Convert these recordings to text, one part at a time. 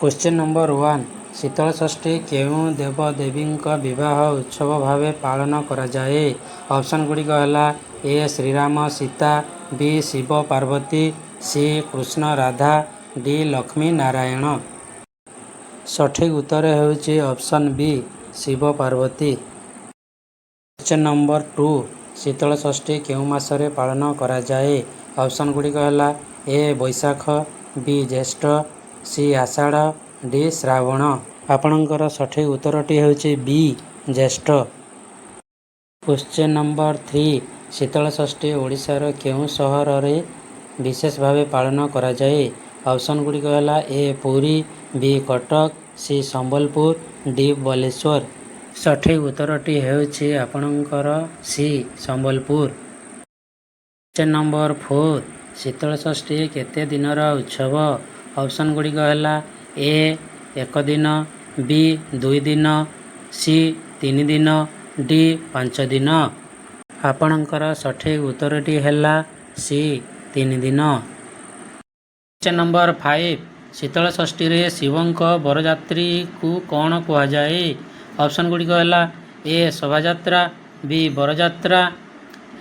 Question number 1. Sitalsasthi କେଉଁ ଦେବଦେବୀଙ୍କ ବିବାହ ଉତ୍ସବ ଭାବେ ପାଳନ କରାଯାଏ? ଅପସନ୍ ଗୁଡ଼ିକ ହେଲା: ଏ ଶ୍ରୀରାମ ସୀତା, ବି ଶିବ ପାର୍ବତୀ, ସି କୃଷ୍ଣ ରାଧା, ଡି ଲକ୍ଷ୍ମୀ ନାରାୟଣ। ସଠିକ୍ ଉତ୍ତର ହେଉଛି option B Shiva Parvati. Question number 2. Sitalsasthi କେଉଁ ମାସରେ ପାଳନ କରାଯାଏ? ଅପସନ୍ ଗୁଡ଼ିକ ହେଲା: ଏ ବୈଶାଖ, ବି ଜ୍ୟେଷ୍ଠ, ସି ଆଷାଢ଼, ଡି ଶ୍ରାବଣ। ଆପଣଙ୍କର ସଠିକ୍ ଉତ୍ତରଟି ହେଉଛି ବି ଜ୍ୟେଷ୍ଠ। Question number 3. Sitalsasthi ଓଡ଼ିଶାର କେଉଁ ସହରରେ ବିଶେଷ ଭାବେ ପାଳନ କରାଯାଏ? ଅପସନ୍ ଗୁଡ଼ିକ ହେଲା: ଏ ପୁରୀ, ବି କଟକ, ସି ସମ୍ବଲପୁର, ଡି ବାଲେଶ୍ୱର। ସଠିକ୍ ଉତ୍ତରଟି ହେଉଛି ଆପଣଙ୍କର C Sambalpur. Question number 4. Sitalsasthi କେତେ ଦିନର ଉତ୍ସବ? ଅପସନ୍ ଗୁଡ଼ିକ ହେଲା: ଏ ଏକ ଦିନ, ବି 2 ଦିନ, ସି 3 ଦିନ, ଡି 5 ଦିନ। ଆପଣଙ୍କର ସଠିକ୍ ଉତ୍ତରଟି ହେଲା ସି 3 ଦିନ। Question number 5. ଶୀତଳଷଷ୍ଠୀରେ ଶିବଙ୍କ ବରଯାତ୍ରୀକୁ କ'ଣ କୁହାଯାଏ? ଅପସନ୍ ଗୁଡ଼ିକ ହେଲା: ଏ ଶୋଭାଯାତ୍ରା, ବି ବରଯାତ୍ରା,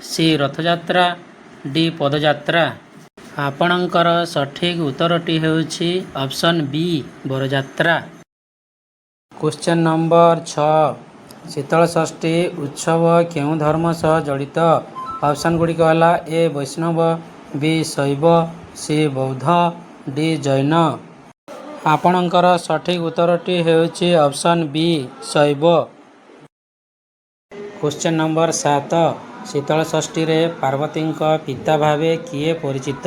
ସି ରଥଯାତ୍ରା, ଡି ପଦଯାତ୍ରା। ଆପଣଙ୍କର ସଠିକ୍ ଉତ୍ତରଟି ହେଉଛି ଅପସନ୍ ବି ବରଯାତ୍ରା। Question number 6. ଶୀତଳଷଷ୍ଠୀ ଉତ୍ସବ କେଉଁ ଧର୍ମ ସହ ଜଡ଼ିତ? ଅପସନ୍ ଗୁଡ଼ିକ ହେଲା: ଏ ବୈଷ୍ଣବ, ବି ଶୈବ, ସି ବୌଦ୍ଧ, ଡି ଜୈନ। ଆପଣଙ୍କର ସଠିକ୍ ଉତ୍ତରଟି ହେଉଛି ଅପସନ୍ ବି ଶୈବ। Question number 7. ଶୀତଳଷଷ୍ଠୀରେ ପାର୍ବତୀଙ୍କ ପିତା ଭାବେ କିଏ ପରିଚିତ?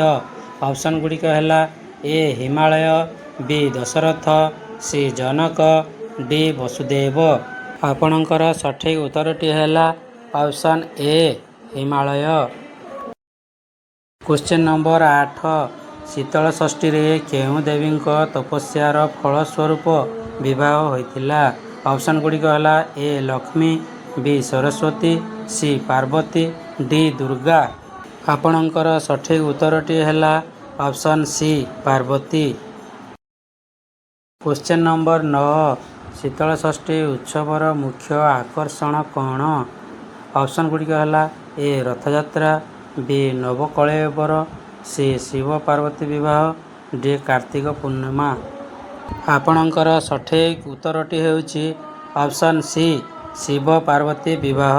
ଅପସନ୍ ଗୁଡ଼ିକ ହେଲା: ଏ ହିମାଳୟ, ବି ଦଶରଥ, ସି ଜନକ, ଡି ବସୁଦେବ। ଆପଣଙ୍କର ସଠିକ୍ ଉତ୍ତରଟି ହେଲା option A Himalaya. Question number 8. ଶୀତଳଷଷ୍ଠୀରେ କେଉଁ ଦେବୀଙ୍କ ତପସ୍ୟାର ଫଳ ସ୍ୱରୂପ ବିବାହ ହୋଇଥିଲା? ଅପସନ୍ ଗୁଡ଼ିକ ହେଲା: ଏ ଲକ୍ଷ୍ମୀ, ବି ସରସ୍ୱତୀ, ସି ପାର୍ବତୀ, ଡି ଦୁର୍ଗା। ଆପଣଙ୍କର ସଠିକ୍ ଉତ୍ତରଟି ହେଲା option C Parvati. Question number 9. Sitalsasthi ଉତ୍ସବର ମୁଖ୍ୟ ଆକର୍ଷଣ କ'ଣ? ଅପସନ୍ ଗୁଡ଼ିକ ହେଲା: ଏ ରଥଯାତ୍ରା, ବି ନବକଳେବର, ସି ଶିବ ପାର୍ବତୀ ବିବାହ, ଡି କାର୍ତ୍ତିକ ପୂର୍ଣ୍ଣିମା। ଆପଣଙ୍କର ସଠିକ୍ ଉତ୍ତରଟି ହେଉଛି ଅପସନ୍ ସି ଶିବ ପାର୍ବତୀ ବିବାହ।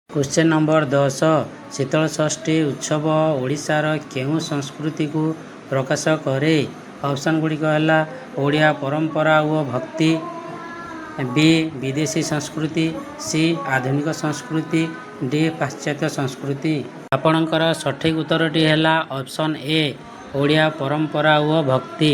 Question number 10. ଶୀତଳଷଷ୍ଠୀ ଉତ୍ସବ ଓଡ଼ିଶାର କେଉଁ ସଂସ୍କୃତିକୁ ପ୍ରକାଶ କରେ? ଅପସନ୍ ଗୁଡ଼ିକ ହେଲା: ଓଡ଼ିଆ ପରମ୍ପରା ଓ ଭକ୍ତି, ବି ବିଦେଶୀ ସଂସ୍କୃତି, ସି ଆଧୁନିକ ସଂସ୍କୃତି, ଡି ପାଶ୍ଚାତ୍ୟ ସଂସ୍କୃତି। ଆପଣଙ୍କର ସଠିକ୍ ଉତ୍ତରଟି ହେଲା ଅପସନ୍ ଏ ଓଡ଼ିଆ ପରମ୍ପରା ଓ ଭକ୍ତି।